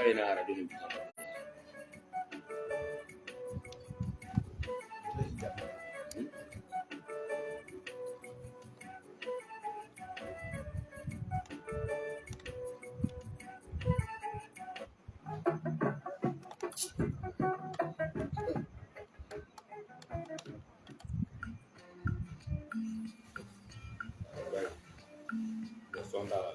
A ye na arajo ni bi. Sɔn t'a la.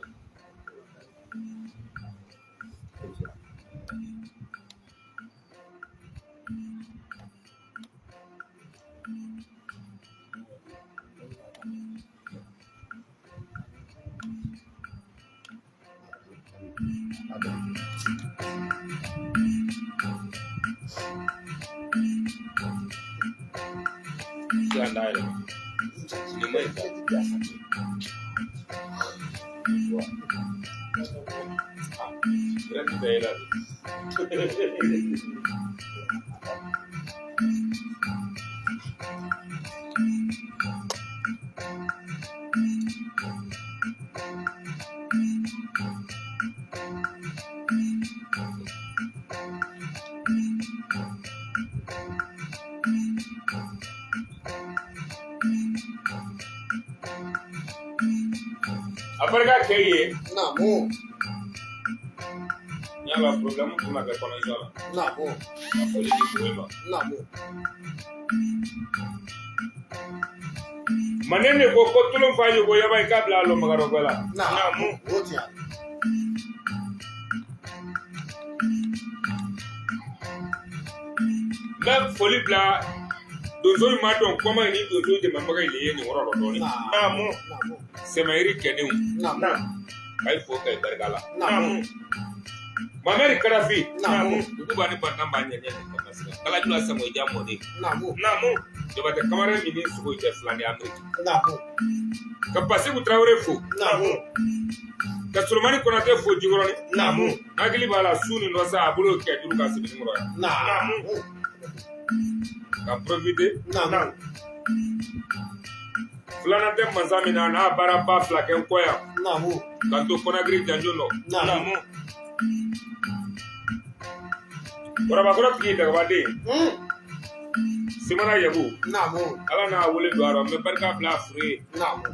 Sisan dayɛlɛ. Nin ma ɲi sa. Yɛrɛ ti bɛɛ la. A barika kɛ ye. Naamu. Yala problème tun ma kɛ connexion la. Naamu. Ka foli di Boye ma. Naamu. Manden de ko tolon fa ye ko yaba i k'a bila a lɔnbaga dɔ la. Naamu. O tiɲɛ. N bɛ foli bila donso in ma dɔn kɔma ni donso dɛmɛbaga in de ye nin yɔrɔ dɔ dɔɔnin. Naamu. Naamu. Sɛmɛyiri kɛdenw. Naamu. Ka i fo ka i barika la. Naamu. Mamɛri Kadafi. Naamu. Dugu ni bantan b'a ɲɛ ɲɛ nin kama sisan. Kalajula Samoyi ja mɔden. Naamu. Naamu. Jabatɛ kamaren min ni sogo cɛ fila ni Ameriki. Naamu. Ka Basiku Tarawele fo. Naamu. Ka Solomani Konate fo Jikɔrɔni. Naamu. N hakili b'a la su nin dɔ sa a bolo kɛ duuru ka sɛbɛnni kɔrɔ yan. Naamu. Ka profiter. Naamu. Filanan tɛ mansa min na n'a baaraba fila kɛ n kɔ yan. Naamu. Ka n to Kɔnakiri janjo nɔ. Naamu. Kɔrɔbakɔrɔ tigi dagabaden. Simana Yagu. Naamu. Ala n'a wele don a rɔ n bɛ barika bila a furu ye. Naamu.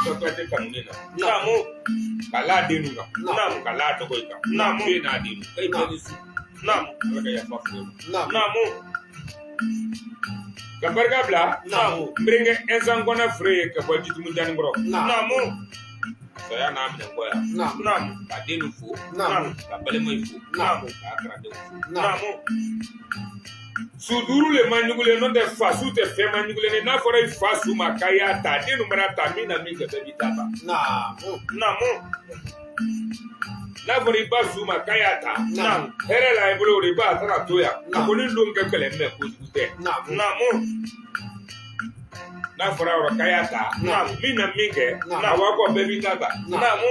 Dɔ tɛ kanu ne na. Naamu. Ka la den nun kan. Naamu. Ka la dɔgɔ in kan. Naamu. Den n'a den nun. E bɛɛ ni su. Naamu. Ala ka yafa furu ma. Naamu. Naamu. Ka barika bila. Naamu. N berenkɛ Ɛnsan Kɔnɛ fure ye ka bɔ Jitumu Janikɔrɔ. Naamu. Saya n'a minɛ kɔ yan. Naamu. Naamu. Ka den nun fo. Naamu. Ka balima in fo. Naamu. K'a kalandenw fo. Naamu. Su duuru le ma ɲugulen n'o tɛ fa su tɛ fɛn ma ɲugulen ye n'a fɔra i fa su ma k'a y'a ta den nun mana ta min na min kɛ bɛɛ b'i ta ta. Naamu. Naamu. N'a fɔra i ba su ma k'a y'a ta. Naamu. Hɛrɛ la i bolo o de i b'a ta ka to yan. A ko ni lon kɛ gɛlɛn mɛ kojugu tɛ. Naamu. Naamu. N'a fɔra yɔrɔ k'a y'a ta. Naamu. Min na min kɛ. Naamu. A b'a kɔ bɛɛ b'i ta ta. Naamu.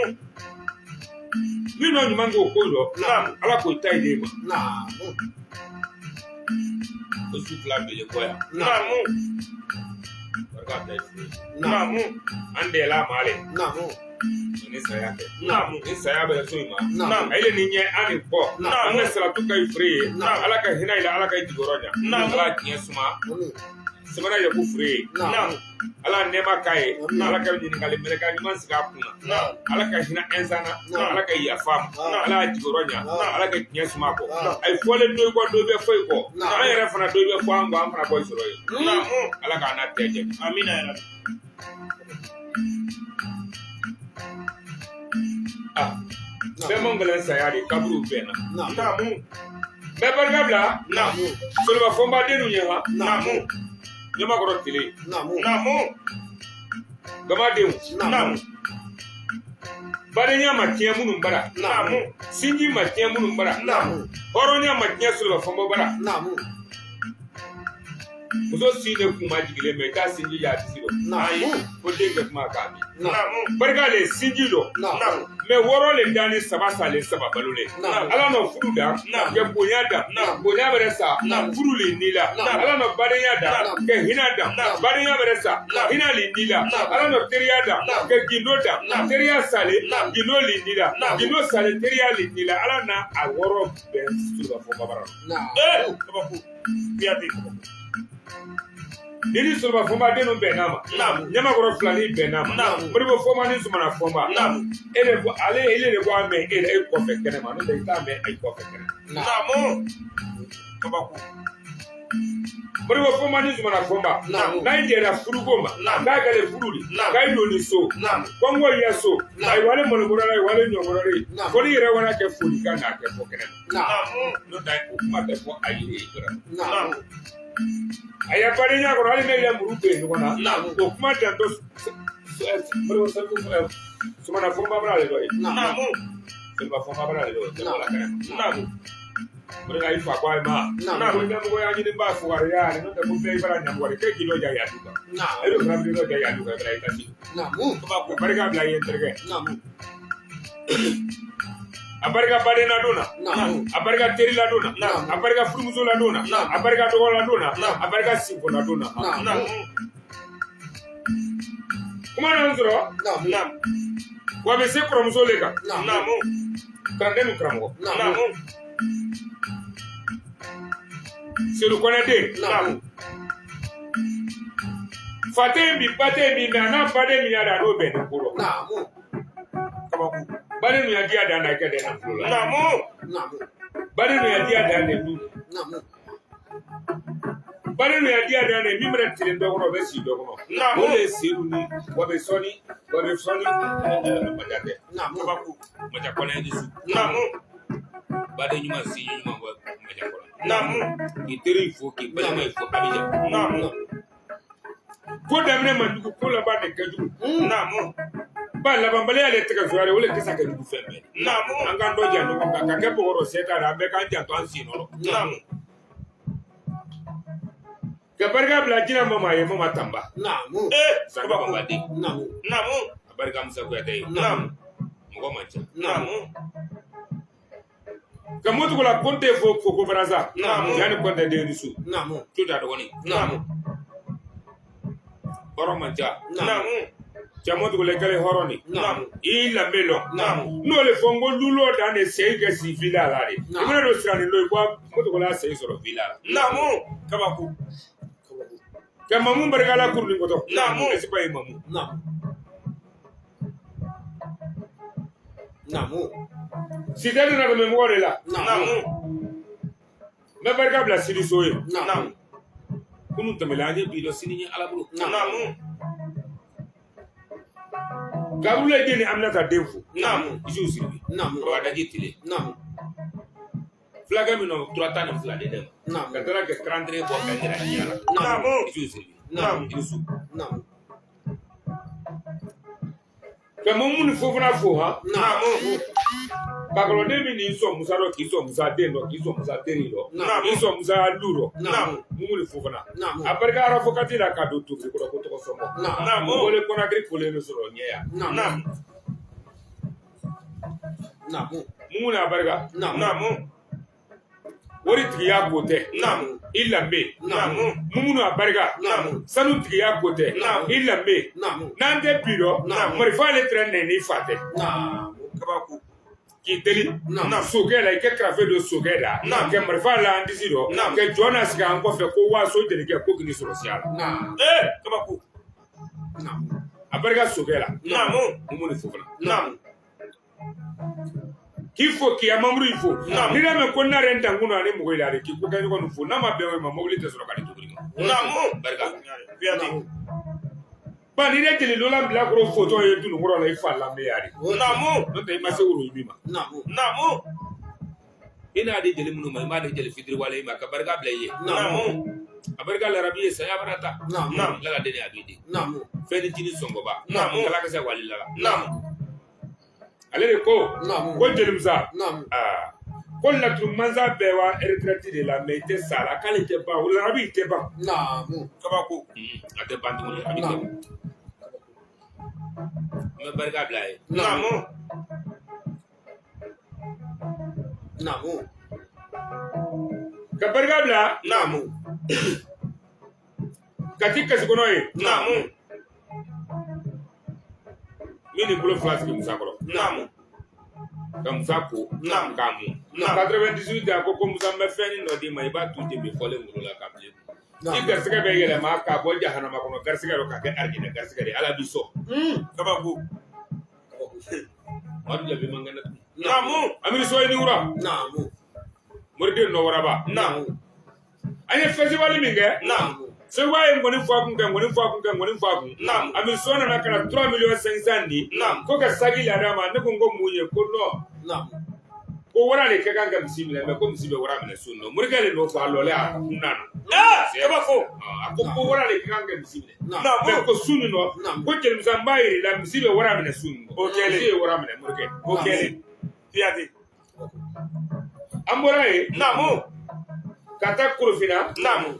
Min na ɲuman k'o ko dɔ. Naamu. Ala k'o ta i den ma. Naamu. O su fila bele kɔ yan. Naamu. Barika bila i furu ye. Naamu. An dɛla maa le. Naamu. Ni saya kɛ. Naamu. Ni saya bɛ so in ma. Naamu. A ye nin ɲɛ an ni kɔ. Naamu. An bɛ salatu ka i fure ye. Naamu. Ala ka hinɛ i la Ala ka i jigiyɔrɔ ɲa. Naamu. Ala diɲɛ suma. Ami. Semana Yaku fure ye. Naamu. Ala nɛɛma k'a ye. Naamu. Ala ka ɲininkali mɛlɛkɛ ɲuman sigi a kun na. Naamu. Ala ka hinɛ ɛnsan na. Naamu. Ala ka yafa a ma. Naamu. Ala y'a jigiyɔrɔ ɲa. Naamu. Ala ka diɲɛ suma a kɔ. Naamu. A ye fɔlen dɔ i kɔ dɔ bɛ fɔ i kɔ. Naamu. An yɛrɛ fana dɔ bɛ fɔ an kɔ an fana bɔ i sɔrɔ yen. Naamu. Ala k'an n'a tɛ jɛ. Amina ya Rabbi. Ah. Fɛn man gɛlɛn saya de kaburu bɛnna. Naamu. Naamu. N bɛ barika bila. Naamu. Soliba Fɔnba den ɲɛ ha. Naamu. Ɲamakɔrɔ tele. Naamu. Naamu. Gamadenw. Naamu. Badenya ma tiɲɛ minnu bara. Naamu. Sinji ma tiɲɛ minnu bara. Naamu. Hɔrɔnya ma tiɲɛ Soliba Fɔnba bara. Naamu. Muso sin de kun ma jigilen mɛ i t'a sinji y'a disi dɔ. Ayi, ko den kɛ kuma k'a min. Barika le sinji dɔ. Mɛ wɔɔrɔ le danni saba salen saba balo le. Ala nɔ furu dan kɛ bonya dan, bonya bɛrɛ sa furu le ni la. Ala nɔ badenya dan kɛ hinɛ dan, badenya bɛrɛ sa hinɛ le ni la. Ala nɔ teriya dan kɛ gindo dan, teriya sale gindo le ni la, gindo sale teriya le ni la. Ala na a wɔɔrɔ bɛɛ suluba fɔ babara. Kabako. Kuyate. Ni ni suluba fɔnba den ninnu bɛnna ma, ɲamakɔrɔ filani bɛnna ma, moribo fɔnba ni sumana fɔnba, e de ko ale ele de ko a mɛn e la e kɔfɛ kɛnɛ ma, n'o tɛ i t'a mɛn e kɔfɛ kɛnɛ ma. Kabako. Moribo fɔnba ni sumana fɔnba, n'a ye jɛra furuko ma, k'a kɛlen furu de, k'a ye don ni so, kɔngɔ ya so, ayiwa ale malokɔrɔ la, ayiwa ale ɲɔkɔrɔ de, fo n'i yɛrɛ wara kɛ folikan n'a kɛ fɔ kɛnɛ ma. N'o tɛ o kuma tɛ fɔ a yiri ye dɔrɔn. A ya badenya kɔrɔ hali ne yɛ muru bɛ ɲɔgɔn na, o kuma dantɔ sumana fɔnba b'a le dɔ ye. Suluba fɔnba b'a le dɔ ye, tɛ bɔ la kɛnɛ ma. O de la i fa ko a ma, ko ɲɛmɔgɔ y'a ɲini ba fugariya n'o tɛ ko bɛɛ i bara ɲɛmɔgɔ de k'e k'i dɔ ja yadu kan. E bɛ fana b'i dɔ ja yadu kan, i bara i ta si. Ko barika bila i ye n terikɛ. A barika baden na don na, a barika teri la don na, a barika furumuso la don na, a barika dɔgɔ la don na, a barika sinko la don na. Kuma n'an sɔrɔ, wa bɛ se kɔrɔmuso le kan. Kalanden ni karamɔgɔ. Sedu Kɔnɛ den. Fa tɛ yen bi, ba tɛ yen bi, mɛ a n'a baden min y'a da, a n'o bɛnnen ko dɔ. Kabako. Baden min y'a diya dan na, i kɛ dɛ nafolo la. Baden min y'a diya dan de du. Baden min y'a diya dan de min bɛna tilen dɔ kɔnɔ, o bɛ sigi dɔ kɔnɔ. O de ye Sedu ni wa bɛ sɔnni, wa bɛ sɔnni Majakɛ. Kabako. Maja Kɔnɛ ni su. Baden ɲuman, sinji ɲuman bɔ Maja Kɔnɛ. K'i teri fo, k'i balima fo Abijan. Ko daminɛ man jugu, ko laban de ka jugu. Ba labanbaliya le tɛgɛ zoya de, o le kisa ka jugu fɛn bɛɛ. An k'an dɔ jan ɲɔgɔn kan ka kɛ bɔgɔrɔ sɛta la, an bɛɛ k'an janto an sen nɔ. Ka barika bila jinɛ mama ye, mama tanba. Sanba bamba den. A barika Musa Kuyate ye. Mɔgɔ man ca. Ka Motugola Konte fo ko Faransa. Yanni Konte den ni su. Tuta dɔgɔnin. Hɔrɔn man ca. Cɛ Motugola kɛlen hɔrɔn de. I lambe lɔn. N'o le fɔ n ko lulɔ dan de sen kɛ si villa la de. I mana don siranin dɔ i ko Motugola sen sɔrɔ villa la. Kabako. Ka mamu barika la kurunin kɔtɔ. Esipa ye mamu. Sitɛ nana tɛmɛ mɔgɔ de la. N bɛ barika bila Sidi So ye. Kunun tɛmɛna an ye bi dɔn, sini ye Ala bolo. Gabula den ni Aminata den fo. Isufu Sidibe. Kɔrɔba daji tile. Fulakɛ min nɔ tura 12 de dɛ ma. Ka taara kɛ calendrier bɔ ka yira diɲɛ la. Isufu Sidibe. I ni su. Ka Mamu ni Fofana fo han. Kakɔlɔden min n'i sɔn Musa dɔ, k'i sɔn Musa den dɔ, k'i sɔn Musa teri dɔ, k'i sɔn Musa lu dɔ. Mumu ni Fofana. A barika arafokati la ka don tobili kɔrɔ ko tɔgɔ sɔngɔ. Wele Kɔnakiri kolen de sɔrɔ ɲɛ yan. Mumu n'a barika. Wari tigiya ko tɛ. I lambe. Mumu n'a barika. Sanu tigiya ko tɛ. I lambe. N'an tɛ bi dɔ, marifa ale tɛrɛ nɛ n'i fa tɛ. Kabako. K'i teli sokɛ la, i kɛ karafe don sokɛ la, kɛ marifa la an disi dɔ, kɛ jɔn na sigi an kɔfɛ ko waaso jelikɛ ko k'i sɔrɔ siya la. Kabako. A barika sokɛ la. Mumu ni Fofana. K'i fo k'i mamuru fo. N'i y'a mɛn ko nare dankun ani mɔgɔ la de k'i ko kɛ ɲɔgɔn fo, n'a ma bɛn o ma, mobili tɛ sɔrɔ ka di tuguni. Barika. Kuyate. Ba n'i ye jeli lola bila kɔrɔ fotɔ ye dununkɔrɔ la, i fa lambe ya de. N'o tɛ i ma se woro min ma. I n'a di jeli minnu ma, i m'a di jeli fitiri wale i ma, ka barika bila i ye. A barika larabi ye saya bara ta. Lala den a b'i di. Fɛn ni jini sɔngɔba. Kalakisɛ wali lala. Ale de ko ko jelimusa. Ko laturu mansa bɛɛ wa retraite de la, mais i tɛ sa la, k'ale tɛ ban, o larabi tɛ ban. Naamu. Kabako. A tɛ ban tuguni, a bɛ kɛ. N bɛ barika bila a ye. Naamu. Naamu. Ka barika bila. Naamu. Ka ti kasi kɔnɔ ye. Naamu. Min ni bolo fila sigi Musa kɔrɔ. Naamu. Ka Musa ko. Naamu. K'a mun. Naamu. 98 a ko Musa n bɛ fɛn dɔ d'i ma, i b'a tu ten bi fɔlen wolo la ka bilen. Naamu. I garisɛgɛ bɛ yɛlɛma k'a bɔ jahanama kɔnɔ garisɛgɛ dɔ k'a kɛ arijinɛ garisɛgɛ de ye, Ala b'i sɔn. Kabako. Madu Jabi man kɛnɛ tun. Naamu. Amiru Soyi ni wura. Naamu. Moriden nɔ waraba. Naamu. An ye festival min kɛ. Naamu. Seguba ye nkɔni fɔ a kun ka nkɔni fɔ a kun ka nkɔni fɔ a kun. Naamu. Amiru Soyi nana ka na 3 millions 500 di. Naamu. Ko ka saki lada ma, ne ko n ko mun ye, ko non. Naamu. Ko wara de ka kan ka misi minɛ, mais ko misi bɛ wara minɛ sun nɔ. Morikɛ de n'o fɔ a lɔlen a kun na nɔ. Kabako. A ko wara de ka kan ka misi minɛ. Naamu. Mais ko sun nɔ. Naamu. Ko jelimusa n b'a yir'i la, misi bɛ wara minɛ sun nɔ. O kɛlen. Misi ye wara minɛ morikɛ. O kɛlen. Fiyate. An bɔra yen. Naamu. Ka taa Korofina. Naamu.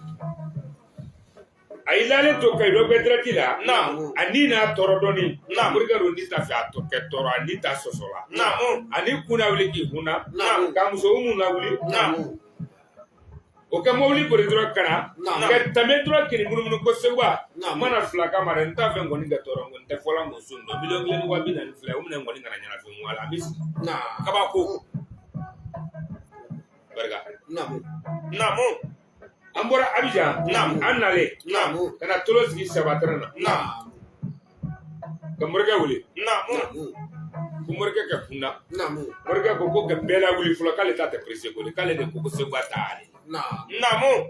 A y'i lalen to Kayi dɔ bɛ direct la. Naamu. A ni n'a tɔɔrɔ dɔɔni. Naamu. Morikɛ don ni t'a fɛ a tɔ kɛ tɔɔrɔ, a ni t'a sɔsɔ la. Naamu. A ni kun na wuli k'i kun na. Naamu. Ka muso mun lawuli. Naamu. O kɛ mobili boli dɔrɔn ka na. Naamu. Ka tɛmɛ dɔrɔn k'i munumunu ko Seguba. Naamu. N mana fila kama dɛ, n t'a fɛ nkɔni ka tɔɔrɔ, nkɔni tɛ fɔla muso nɔ. 1,042 miliyɔn, o minɛ nkɔni kana ɲɛnafin wala, an bɛ sigi. Naamu. Kabako. Barika. Naamu. Naamu. An bɔra Abidjan. Naamu. An nalen. Naamu. Ka na tolo sigi Sabatɛrɛn na. Naamu. Ka morikɛ wele. Naamu. Naamu. Ko morikɛ ka kun na. Naamu. Morikɛ ko ka bɛɛ lawuli fɔlɔ, k'ale ta tɛ pressé ko de, k'ale de ko Seguba ta ale. Naamu. Naamu.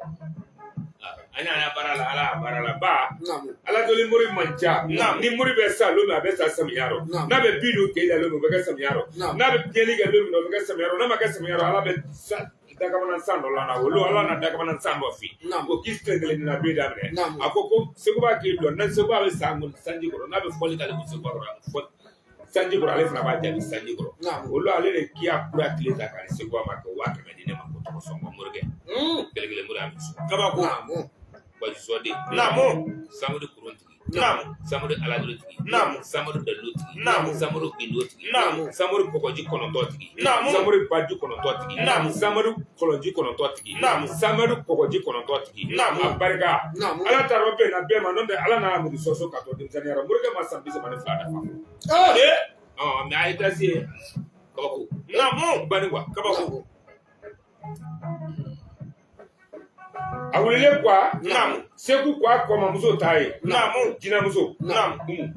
An y'a baara la, Ala y'a baara la ba. Naamu. Ala doli mori man ca. Naamu. Ni mori bɛ sa don min, a bɛ sa samiya rɔ. Naamu. N'a bɛ bin don kile la don min, o bɛ kɛ samiya rɔ. Naamu. N'a bɛ tiɲɛni kɛ don min, o bɛ kɛ samiya rɔ. N'a ma kɛ samiya rɔ, Ala bɛ sa dakabana san dɔ la na, olu Ala na dakabana san dɔ fi. Naamu. O k'i tile kelen na bi daminɛ. Naamu. A ko Seguba k'i dɔn, n'a Seguba bɛ sa sanji kɔrɔ, n'a bɛ fɔli k'ale ko Seguba kɔrɔ, fɔ sanji kɔrɔ, ale fana b'a jaabi sanji kɔrɔ. Naamu. Olu ale de kiya kura tile ta k'a di Seguba ma kɛ 100,000 di ne ma ko tɔgɔ sɔngɔ morikɛ. Kelen kelen mori a bɛ sɔn. Kabako. Naamu. Wajisɔden. Naamu. Samadu kuruntigi. Naamu. Samadu aladurutigi. Naamu. Samadu dalutigi. Naamu. Samadu gindotigi. Naamu. Samadu kɔgɔji kɔnɔntɔ tigi. Naamu. Samadu baji kɔnɔntɔ tigi. Naamu. Samadu kɔlɔnji kɔnɔntɔ tigi. Naamu. Samadu kɔgɔji kɔnɔntɔ tigi. Naamu. A barika. Naamu. Ala taara bɛn na bɛɛ ma, n'o tɛ Ala n'a mugu sɔsɔ ka to denmisɛnninya la. Morikɛ ma san 32 dafa. Ee. Ɔ mais a ye tasi ye. Kabako. Naamu. Bani quoi. Kabako. A wulilen quoi. Naamu. Segu quoi kɔmamuso t'a ye. Naamu. Jinɛmuso. Naamu. Umu.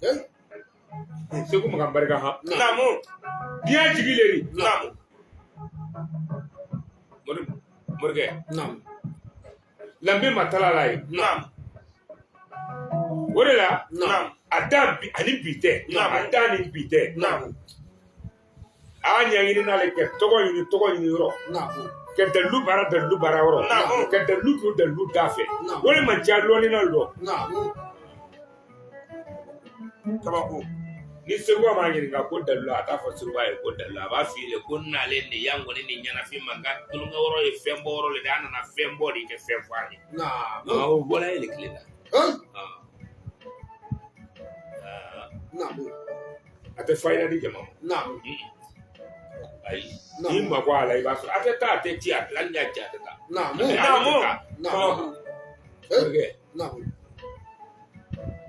Ee. Segu makan barika han. Naamu. Diɲɛ jigi le di. Naamu. Morikɛ. Naamu. Lambe ma tala la ye. Naamu. O de la. Naamu. A da bi ani bi tɛ. Naamu. A da ni bi tɛ. Naamu. A y'a ɲɛɲini n'ale kɛ tɔgɔ ɲini yɔrɔ. Naamu. Ka dalilu baara yɔrɔ. Naamu. Ka dalilu don dalilu da fɛ. Naamu. O de man ca lɔnni na lɔ. Naamu. Kabako. Ni Seguba m'a ɲininka ko dalilu, a t'a fɔ Seguba ye ko dalilu, a b'a f'i ye ko nalen de yan kɔni ni ɲɛnafin man kan tulonkɛ yɔrɔ ye fɛn bɔ yɔrɔ le de, an nana fɛn bɔ de kɛ fɛn fɔ an ye. Naamu. O bɔra e de tile la. Ee. Naamu. A tɛ fayida di jama ma. Naamu. Ayi. N'i mako a la i b'a sɔrɔ a tɛ taa, a tɛ ci, a hali n'a ci a tɛ taa. Naamu. Naamu. Naamu. Morikɛ. Naamu.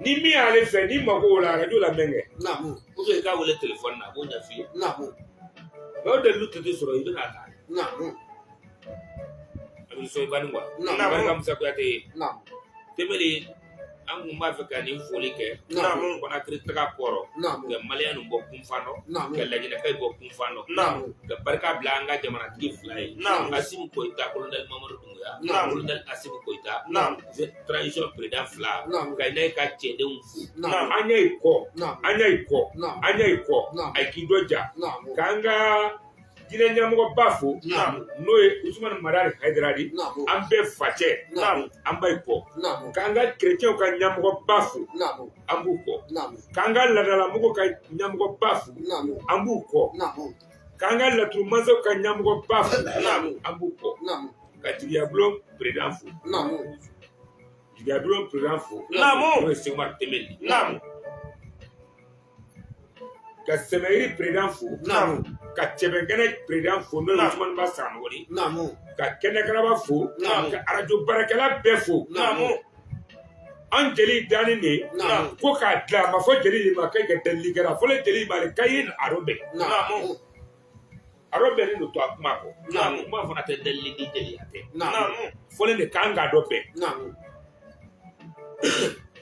Ni min y'ale fɛ, n'i mako o la arajo la mɛn kɛ. Naamu. Ou bien i k'a wele telefɔni na, a b'o ɲɛf'i ye. Naamu. Mais o dalilu tɛ sɔrɔ, i bɛna ta. Naamu. A bɛ sɔn i bani quoi. Naamu. Barika Musa Kuyate ye. Naamu. Tɛmɛli, an kun b'a fɛ ka nin foli kɛ. Naamu. Konakiri taga kɔrɔ. Naamu. Ka Maliyɛn ninnu bɔ kunfan dɔ. Naamu. Ka Laginɛkaw bɔ kunfan dɔ. Naamu. Ka barika bila an ka jamanatigi fila ye. Naamu. Asimi Koyita, Colonel Mamadu Dunbuya. Naamu. Colonel Asimi Koyita. Naamu. Transition président fila. Naamu. Ka n'a ka cɛdenw fo. Naamu. An y'a ye kɔ. Naamu. An y'a ye kɔ. Naamu. An y'a ye kɔ. Naamu. A k'i dɔ ja. Naamu. K'an ka diinɛ ɲɛmɔgɔba fo. Naamu. N'o ye Usumani Madani Hayidara di. Naamu. An bɛɛ facɛ. Naamu. An b'a ye kɔ. Naamu. K'an ka kerecɛnw ka ɲɛmɔgɔba fo. Naamu. An b'u kɔ. Naamu. K'an ka laadalamɔgɔw ka ɲɛmɔgɔba fo. Naamu. An b'u kɔ. Naamu. K'an ka laturu mansaw ka ɲɛmɔgɔba fo. Naamu. An b'u kɔ. Naamu. Ka jigiyabulon président fo. Naamu. Jigiyabulon président fo. Naamu. N'o ye Sekumar Temeli. Naamu. Ka Sɛmɛyiri président fo. Naamu. Ka Cɛbɛnkɛnɛ président fo n'o ye Naamu. Usumani Ba Sanogo ye. Naamu. Ka Kɛnɛkaraba fo. Naamu. Ka arajo baarakɛla bɛɛ fo. Naamu. An jeli danni de ye. Naamu. Ko k'a dilan a ma fɔ jeli de ma k'e ka delili kɛra a fɔlen jeli ma de k'a ye aro bɛn. Naamu. Aro bɛnnen don to a kuma kɔ. Naamu. Kuma fana tɛ delili ni jeliya tɛ. Naamu. Naamu. Fɔlen de k'an k'a dɔ bɛn. Naamu.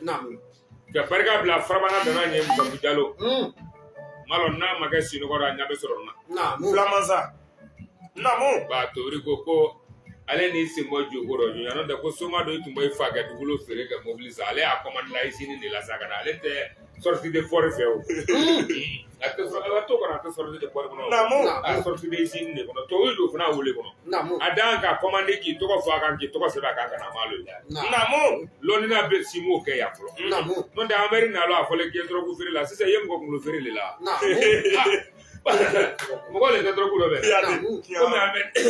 Naamu. Ka barika bila farabana dana ɲɛ Musafu Jalo. Malo n'a ma kɛ sinɔgɔ la a ɲɛ bɛ sɔrɔ n na. Naamu. Filamansa. Naamu. Ba tobiri ko ko ale n'i sen bɔ joko rɔ jɔnya n'o tɛ ko soma dɔ tun bɛ i fa kɛ dugukolo feere ka mobili san ale y'a commande la usine de la sa ka na ale tɛ sortie de port fɛ o. A tɛ sɔrɔ a t'o kɔnɔ a tɛ sortie de port kɔnɔ. Naamu. A sortie de usine de kɔnɔ tubabu don fana wele kɔnɔ. Naamu. A dan ka commande k'i tɔgɔ fɔ a kan k'i tɔgɔ sɛbɛn a kan ka na a m'a lo la. Naamu. Lɔnnina bɛ si m'o kɛ yan fɔlɔ. Naamu. N'o tɛ Ameri nalo a fɔlen k'i ye dɔrɔgu feere la sisan i ye mɔgɔ kunkolo feere de la. Naamu. Mɔgɔ le tɛ dɔrɔgu dɔ bɛ. Fiyate. Komi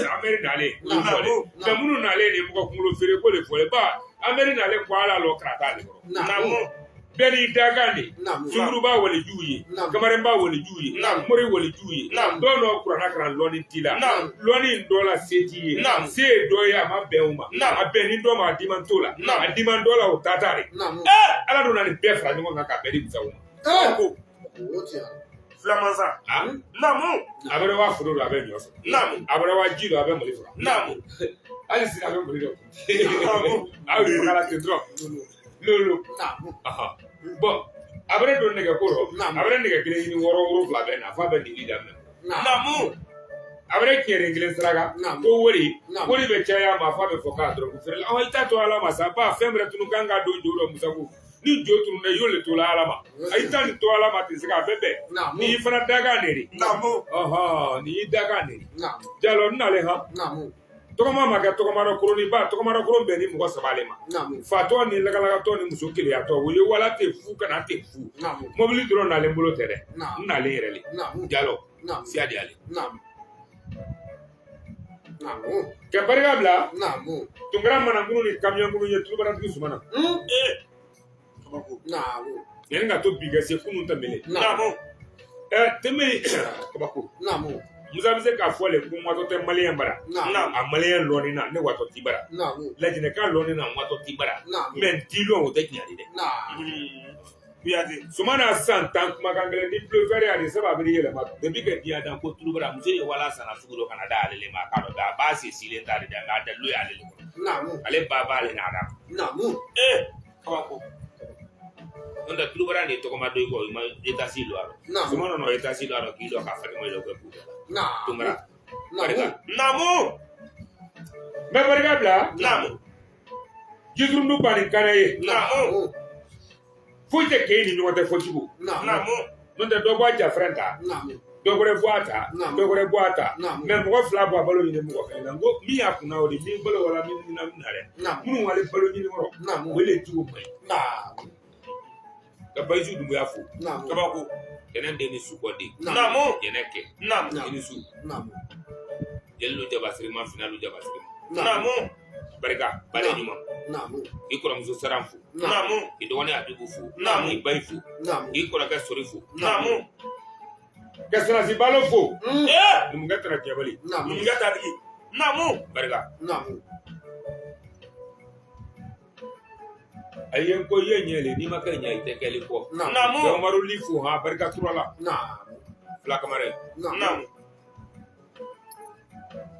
Ameri nalen olu Naamu. fɔlen mɛ minnu nalen nin mɔgɔ kunkolo feere ko de fɔlen ba Ameri nalen ko ala lɔ karata ale kɔrɔ. Naamu. Bɛɛ n'i dakan de. Naamu. Sunkuruba walijuw ye. Naamu. Kamalenba walijuw ye. Naamu. Mori walijuw ye. Naamu. Dɔw nɔ kuranna kalan lɔnni t'i la. Naamu. Lɔnni in dɔ la se t'i ye. Naamu. Se ye dɔ ye a ma bɛn o ma. Naamu. A bɛn ni dɔ ma a diman t'o la. Naamu. A diman dɔ la o ta t'a de. Naamu. Ala donna nin bɛɛ fara ɲɔgɔn kan ka bɛɛ di Musaw ma. Eh. Ko. O tiɲɛ. Filamansa. Ah? Naamu. A bɛ wa foro don a bɛ ɲɔ sɔrɔ. Naamu. A bɛ wa ji don a bɛ mali faga. Naamu. Hali sini a bɛ mali dɔ. Naamu. A bɛ faga la ten dɔrɔn. Lolo. Naamu. Ahan. Bɔn a bɛ don nɛgɛ ko rɔ. Naamu. A bɛ nɛgɛ kelen ɲini wɔɔrɔ wolonwula bɛ na f'a bɛ dili daminɛ. Naamu. A bɛ kɛrɛn kelen saraka. Naamu. Ko wari. Naamu. Wari bɛ caya a ma f'a bɛ fɔ k'a dɔrɔn feere la. Ɔ i t'a to ala ma sa ba fɛn bɛɛ tunu kan ka don jo dɔ Musafu. Ni jo tununa i y'o le to la ala ma. A i t'a nin to ala ma tɛ se k'a bɛɛ bɛn. Naamu. N'i fana dakan de de. Naamu. Ɔhɔn nin y'i dakan de ye. Naamu. Jalo n nalen han. Naamu. Tɔgɔma ma kɛ tɔgɔma koroni ba tɔgɔma koron bɛn ni mɔgɔ saba le ma. Naamu. Fatɔ ni lakalakatɔ ni muso keleyatɔ o ye wala tɛ fu kana tɛ fu. Naamu. Mobili dɔrɔn nalen bolo tɛ dɛ. Naamu. N nalen yɛrɛ le. Naamu. Jalo Naamu. siya de ale. Naamu. Naamu. Ka barika bila Naamu. Tunkara manakunu ni kamiyɔnkunu ye tulubaratigi sumana. Ee. Kabako. Naamu. Yanni ka to bi ka se kunun tɛmɛlen. Naamu. Ɛ tɛmɛlen kabako. Naamu. Musa bɛ se k'a fɔ le ko n watɔ tɛ maliyɛn bara. Naamu. A maliyɛn lɔnni na ne watɔ ti bara. Naamu. Lajinɛkan lɔnni na n watɔ ti bara. Naamu. Mɛ n ti lɔn o tɛ tiɲɛ ye dɛ. Naamu. Kuyate. Sumana san 10 kumakan kelen ni pulofɛri a de saba a bɛ yɛlɛma depuis que diɲɛ dan ko tulubara muso ye wala sanna sugu dɔ kana d'ale le ma a k'a dɔn a b'a se silen t'ale da nka a dalilu y'ale le kɔnɔ Naamu. ale ba b'ale n'a da Naamu. Ee. Kabako. n'o tɛ tulubara de tɔgɔma don i kɔ i ma etasi don a rɔ Naamu. Sumana nɔ etasi don a rɔ k'i dɔn k'a fari ma yɛlɛ kɛ k'u la Naamu. Tunkara Naamu. Naamu. n bɛ barika bila Naamu. jiturundu ba ni kana ye Naamu. foyi tɛ k'e ni ɲɔgɔn tɛ fɔ cogo Naamu. Naamu. n'o tɛ dɔ bɔ a jafɛrɛn ta Naamu. dɔ wɛrɛ bɔ a ta Naamu. dɔ wɛrɛ bɔ a ta Naamu. mɛ mɔgɔ fila bɔ a balo ɲini mɔgɔ kelen na n ko min y'a kunna o de min balo wala min na min na dɛ Naamu. minnu ale balo ɲini kɔrɔ Naamu. o le cogo man ɲi Naamu. ka Bayisu Dunbuya fo Naamu. Kabako. jɛnɛ den ni sukɔ den Naamu. jɛnɛ kɛ Naamu. Naamu. i ni su Naamu. jelilu jabasiri ma finalu jabasiri ma Naamu. barika bare Naamu. ɲuman Naamu. i kɔrɔmuso saran fo Naamu. i dɔgɔnin Abibu fo Naamu. i bayi fo Naamu. i kɔrɔkɛ Sori fo Naamu. ka Sarasi Balo fo Ee. numukɛ tara jabali Naamu. Numukɛ tatigi. Naamu. barika Naamu. a ye n ko i ye ɲɛ le n'i ma kɛ ɲɛ i tɛ kɛli kɔ Naamu. Naamu. Umaru Li fo han barika tura la Naamu. fila kamara Naamu. Naamu.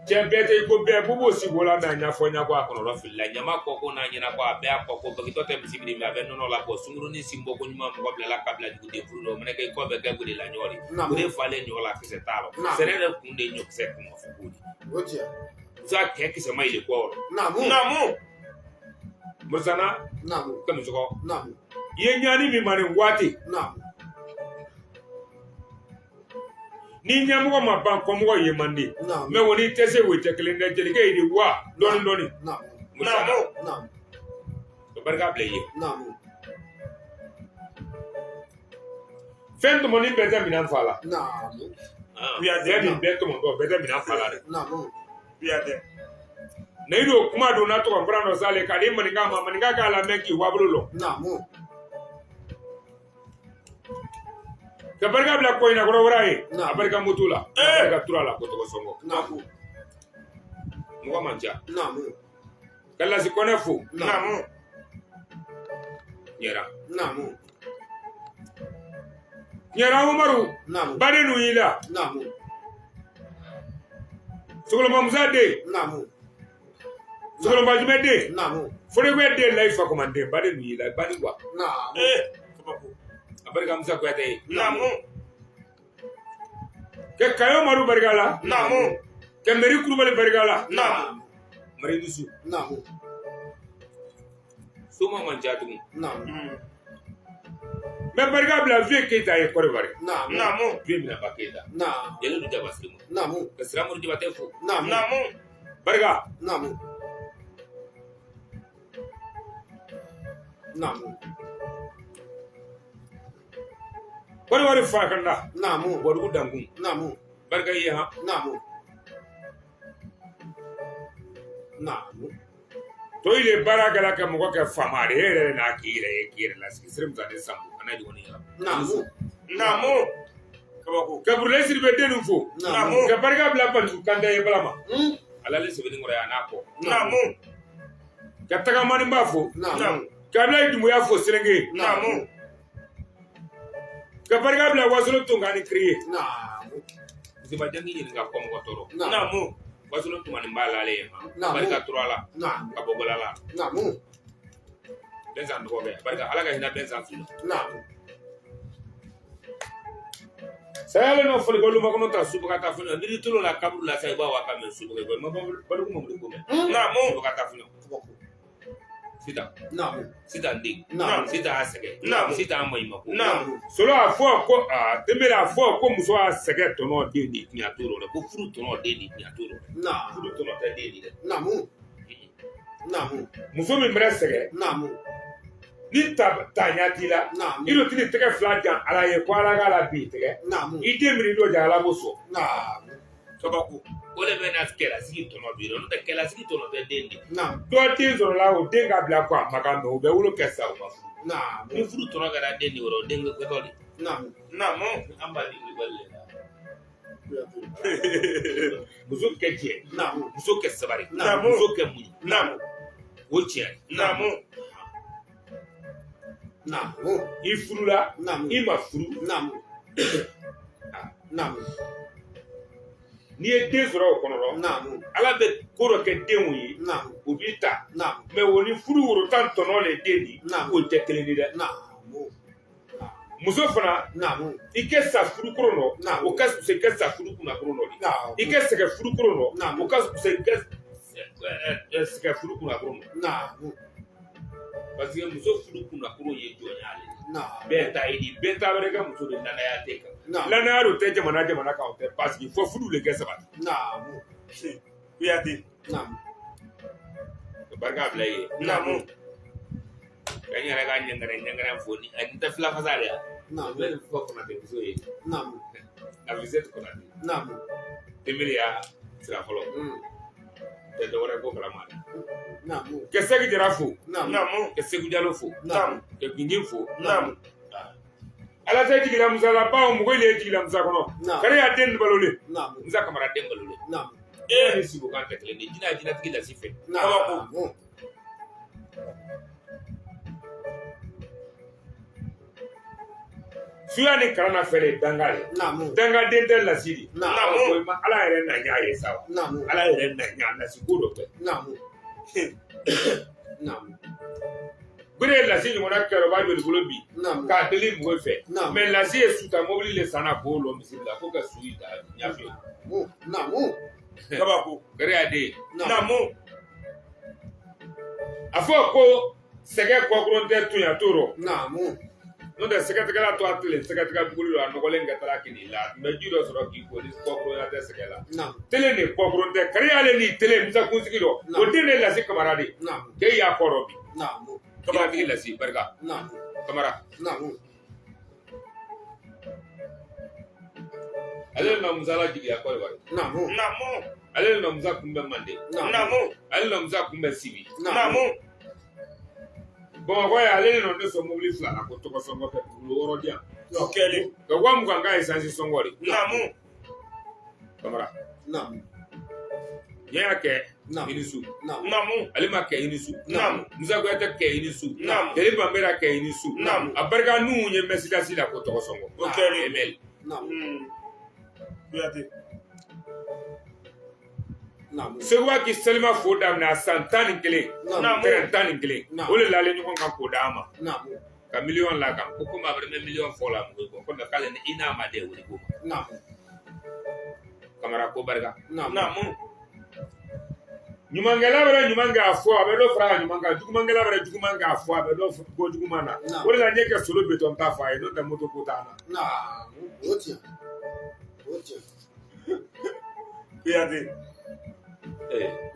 cɛ bɛɛ tɛ i ko bɛɛ b'o sigi o la mɛ a ɲɛfɔ ɲɛkɔ a kɔnɔ filila ɲama kɔ ko n'a ɲɛna ko a bɛɛ y'a kɔ ko bagitɔ tɛ misi biri mɛ a bɛ nɔnɔ la bɔ sunkurunin sin bɔ ko ɲuman mɔgɔ bilala ka bila duguden furu la o mana kɛ i kɔ bɛ kɛ gole la ɲɔ de Naamu. o de falen ɲɔ la kisɛ t'a rɔ Naamu. sɛnɛ yɛrɛ kun de ye ɲɔkisɛ kun ma fɔ k'o de O tiɲɛ. muso a kɛ kisɛ ma yɛlɛ kɔ yɔrɔ Naamu. Naamu. Mursana Naamu. kamisɔgɔ Naamu. i ye ɲani min ma nin waati Naamu. ni ɲɛmɔgɔ ma ban kɔmɔgɔ ye man di Naamu. mɛ o n'i tɛ se o tɛ kelen dɛ jelikɛ y'i di wa dɔɔni dɔɔni Naamu. Mursana Naamu. Naamu. o barika bila i ye Naamu. fɛn tɔmɔni bɛɛ tɛ minɛn fa la Naamu. Kuyate. Fɛn min bɛɛ tɔmɔtɔ bɛɛ tɛ minɛn fa la dɛ. Naamu. Kuyate. Na i don kuma don na tɔgɔ nparan dɔ sale k'a di maninka ma maninka k'a lamɛn k'i wabolo lɔ. Naamu. Ka barika bila kɔɲinakɔrɔ wɛrɛ ye. Naamu. A barika moto la. A barika tura la ko tɔgɔ sɔngɔ. Naamu. Mɔgɔ man ca. Naamu. Ka lasi kɔnɛ fo. Naamu. Ɲɛra. Naamu. Ɲɛra Umaru. Naamu. Baden nu y'i la. Naamu. Sogolonba Musa den. Naamu. Sogolonba Jumɛ den. Naamu. Fodegbɛ den layi fakɔman den. Baden nu y'i la. Baden kuwa. Naamu. Kabako. A barika Musa Kuyate ye. Naamu. Ka Kayo Maru barika la. Naamu. Ka Meri Kulubali barika la. Naamu. Mari Dusu. Naamu. Soma man ca tugun. Naamu. N bɛ barika bila Vieux Keyita ye Kɔrɔwari. Naamu. Naamu. Vieux Minaba Keyita. Naamu. Jeli du jaba sirimu. Naamu. Ka Siramuru Jabatɛ fo. Naamu. Naamu. Barika. Naamu. Naamu. Kɔrɔwari fa kanda. Naamu. Wadugu dankun. Naamu. Barika ye han. Naamu. Naamu. To ile baara kɛla ka mɔgɔ kɛ faama de ye, e yɛrɛ n'a k'i yɛrɛ ye k'i yɛrɛ lasigi. Sirimu Sade Sanbu a n'a dɔgɔnin yɛrɛ. Naamu. Naamu. Kabako. Ka Burule Sidibe den fo. Naamu. Ka barika bila Banjugu Kante ye Balama. Mm. Ala le sɛbɛnni kɔrɔ ye a n'a kɔ. Naamu. Ka Tagamaninba fo. Naamu. Ka Abulayi Dunbuya fo Selenge. Naamu. Ka barika bila Wasolo Tonga ni Kiri ye. Naamu. Musoba jangi ɲininka kɔ mɔgɔ tɔɔrɔ. Naamu. Naamu. Wasolo Tonga nin b'a la ale ye han. Naamu. Barika tora la. Naamu. Ka bɔ bɔla la. Naamu. Bɛnsan dɔgɔkɛ. Barika Ala ka hinɛ Bɛnsan su la. Naamu. Saya le nɔ fɔli ko lumakɔnɔ ta subaga ta fɛnɛ n'i tolo la kaburu la sa i b'a wa ka mɛn subaga i ma baliku mamadu ko mɛn. Naamu. Subaga ta fɛnɛ. Kabako. Sitan. Naamu. Sitan den. Naamu. Sitan y'a sɛgɛn. Naamu. Sitan y'a maɲumako. Naamu. Solo a fɔ ko aa Tembele a fɔ ko muso y'a sɛgɛn tɔnɔ den de tiɲɛ t'o rɔ dɛ ko furu tɔnɔ den de tiɲɛ t'o rɔ dɛ. Naamu. Furu tɔnɔ tɛ den de dɛ. Naamu. Naamu. Muso min bɛ sɛgɛn Naamu. ni ta ɲɛ t'i la. Naamu. I dun t'i tɛgɛ fila jan Ala ye ko Ala k'a la bin tɛgɛ. Naamu. I den min dɔ jan Ala b'o sɔn. Naamu. Kabako. O de bɛ na kɛlɛsigi tɔnɔ bi n'o tɛ kɛlɛsigi tɔnɔ tɛ den de. Naamu. Dɔ den sɔrɔla o den ka bila ko a ma kan mɛ o bɛ wolo kɛ sa o ma furu. Naamu. Ni furu tɔnɔ kɛra den de yɔrɔ o den kɛtɔ de. Naamu. Naamu. An b'a di wulibali de la. Muso kɛ jɛ. Naamu. Muso kɛ sabari. Naamu. Muso kɛ muɲu. Naamu. O tiɲɛ ye. Naamu. Naamu. I furula. Naamu. I ma furu. Naamu. Naamu. N'i ye den sɔrɔ o kɔnɔ dɔrɔn. Naamu. Ala bɛ ko dɔ kɛ denw ye. Naamu. O b'i ta. Naamu. Mɛ o ni furu woro tan tɔnɔ le den di. Naamu. O tɛ kelen ye dɛ. Naamu. Muso fana. Naamu. I kɛ sa furu koron dɔ. Naamu. O ka fisa i kɛ sa furu kunna koron dɔ de. Naamu. I kɛ sɛgɛn furu koron dɔ. Naamu. O ka fisa i kɛ sɛgɛn furu kunna koron dɔ. Naamu. Parce que muso furu kunna koron ye jɔnya le ye. Naamu. Bɛɛ ta ye di bɛɛ ta wɛrɛ ka muso de lanaya tɛ kan. Naamu. Lanaya do tɛ jamana jamana kan o tɛ parce que fo furu de kɛ sabati. Naamu. Kuyate. Naamu. Ka barika bila i ye. Naamu. Ka n yɛrɛ ka ɲɛngɛrɛ fo ni n tɛ fila fasa de ya. Naamu. Bɛɛ fɔ Konate muso ye. Naamu. A visite Konate. Naamu. Tembele ya sira fɔlɔ. Tɛ dɔwɛrɛ ko kalama dɛ. Naamu. Ka Sɛki Jara fo. Naamu. Naamu. Ka Segu Jalo fo. Naamu. Ka Gingin fo. Naamu. Ala tɛ jigila Musa la bawo mɔgɔ le ye jigila Musa kɔnɔ. Naamu. Kari y'a den balo le. Naamu. Musa Kamara den balo le. Naamu. E ni sigo kan tɛ kelen ye. Jinɛ jinɛtigi lasi fɛ. Naamu. Suya ni kalan na fɛrɛ danga le. Naamu. Dangaden tɛ lasi de. Naamu. Ko ma Ala yɛrɛ na ɲa ye sa wa. Naamu. Ala yɛrɛ na ɲa lasi ko dɔ kɛ. Naamu. Naamu. Bere ye lasi ɲɔgɔnna kɛrɛba joli bolo bi. Naamu. K'a deli mɔgɔ fɛ. Naamu. Mɛ lasi ye suta mobili le sanna k'o lɔ misiri la ko ka su in ta ɲafe. Naamu. Kabako. Kari y'a den. Naamu. A fɔ ko sɛgɛ kɔkurun tɛ tunya t'o rɔ. Naamu. N'o tɛ sɛgɛtigɛla to a tilen sɛgɛtigɛ buguli la a nɔgɔlen ka taga kini la a tun bɛ ji dɔ sɔrɔ k'i ko ni kɔkurunya tɛ sɛgɛ la. Naamu. Tele de kɔkurun tɛ kari y'ale ni tele Musa kunsigi dɔ. O den de lasi Kamara de. Naamu. K'e y'a kɔrɔ bi. Naamu. Kabatigi lasi barika. Naamu. Kamara. Naamu. Ale na Musa la jigiya Kɔdiwari. Naamu. Naamu. Ale na Musa kunbɛn Mande. Naamu. Ale na Musa kunbɛn Sibi. Naamu. Bamakɔ yan, ale de nɔ ne sɔn mobili fila la ko tɔgɔ sɔngɔ kɛ dugukolo wɔɔrɔ di yan. O kɛlen. Ka 20,000 k'a esansi sɔngɔ de. Naamu. Kamara. Naamu. Ɲɛ y'a kɛ Naamu. i ni su. Naamu. Naamu. Ale ma kɛ i ni su. Naamu. Musa Kuyate kɛ i ni su. Naamu. Jeli Banbera kɛ i ni su. Naamu. A barika Nuhu ye Mercedes la ko tɔgɔ sɔngɔ. O kɛlen. Emel. Naamu. Kuyate. Naamu. Seguba k'i Selima fo daminɛ a san 11. Naamu. Tɛrɛn 11. Naamu. O de lalen ɲɔgɔn kan k'o d'a ma. Naamu. Ka miliyɔn la kan ko komi a bɛ miliyɔn fɔ la mɔgɔ ko ko k'ale ni i n'a ma de wele ko ma. Naamu. Kamara ko barika. Naamu. Naamu. Ɲumankɛla bɛ ɲuman kɛ a fɔ a bɛ dɔ fara a ɲuman kan, jugumankɛla bɛ juguman kɛ a fɔ a bɛ dɔ bɔ juguman na. Naamu. O de la n ye kɛ solo bitɔn ta fɔ a ye n'o tɛ moto ko t'an na. Naamu. O tiɲɛ. O tiɲɛ. Kuyate.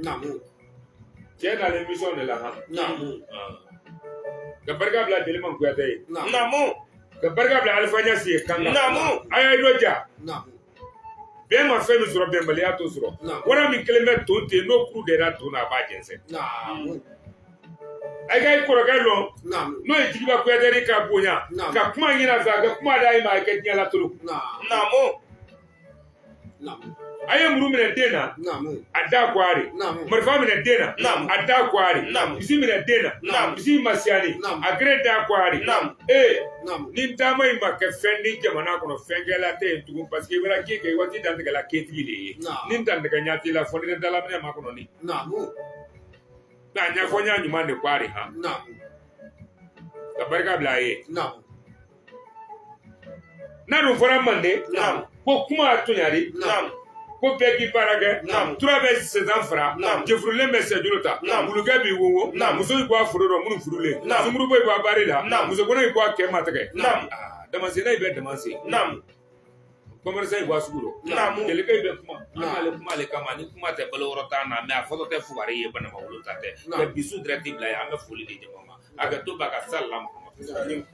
Naamu. Cɛ nalen mission de la han. Naamu. Ka barika bila Deliman Kuyate ye. Naamu. Naamu. Ka barika bila Alifa Ɲasi ye Kanga. Naamu. A y'a dɔ ja. Naamu. Bɛn ma fɛn min sɔrɔ, bɛnbaliya t'o sɔrɔ. Naamu. Wara min kelen bɛ ton ten, n'o kuru dɛra ton na, a b'a jɛnsɛn. Naamu. A ka i kɔrɔkɛ lɔn. Naamu. N'o ye Jigiba Kuyate ka bonya. Naamu. Ka kuma ɲini a fɛ, a ka kuma d'a ma, a kɛ diɲɛ laturu. Naamu. Naamu. Naamu. A ye muru minɛ den na. Naamu. A da kwari. Naamu. Marifa minɛ den na. Naamu. A da kwari. Naamu. Misi minɛ den na. Naamu. Misi masiyani. Naamu. A gere da kwari. Naamu. Ee. Naamu. Ni taama in ma kɛ fɛn ni jamana kɔnɔ, fɛnkɛla tɛ yen tugun, parce que i bɛna k'e kɛ waati dantigɛla ketigi de ye. Naamu. Ni dantigɛ ɲa t'i la, fɔ ni dalaminɛ ma kɔnɔ ni. Naamu. Nka a ɲɛfɔ ɲa ɲuman de kwari han. Naamu. Ka barika bila a ye. Naamu. N'a dun fɔra Mande. Naamu. Ko kuma tonyari. Naamu. Ko bɛɛ k'i baara kɛ. Naamu. Tura bɛ sɛsan fara. Naamu. Jɛfurulen bɛ sɛjolo ta. Naamu. Wulukɛ b'i wo. Naamu. Muso y'i bɔ a foro rɔ minnu furulen. Naamu. Sunkurubo y'i bɔ a baari la. Naamu. Musokɔnɔ y'i bɔ a kɛ ma tɛgɛ. Naamu. Damasenna y'i bɛ damasen. Naamu. Commerçant y'i bɔ a sugu rɔ. Naamu. Jelikɛ y'i bɛ kuma. An Naamu. b'ale kuma ale kama, ni kuma tɛ balo yɔrɔ t'an na, mais a fɔtɔ tɛ fugari ye, banama wolo ta tɛ. Naamu. Mais bisu direct bila yen, an bɛ foli di jama ma. A ka to ba ka sali la Muhamadu. Naamu.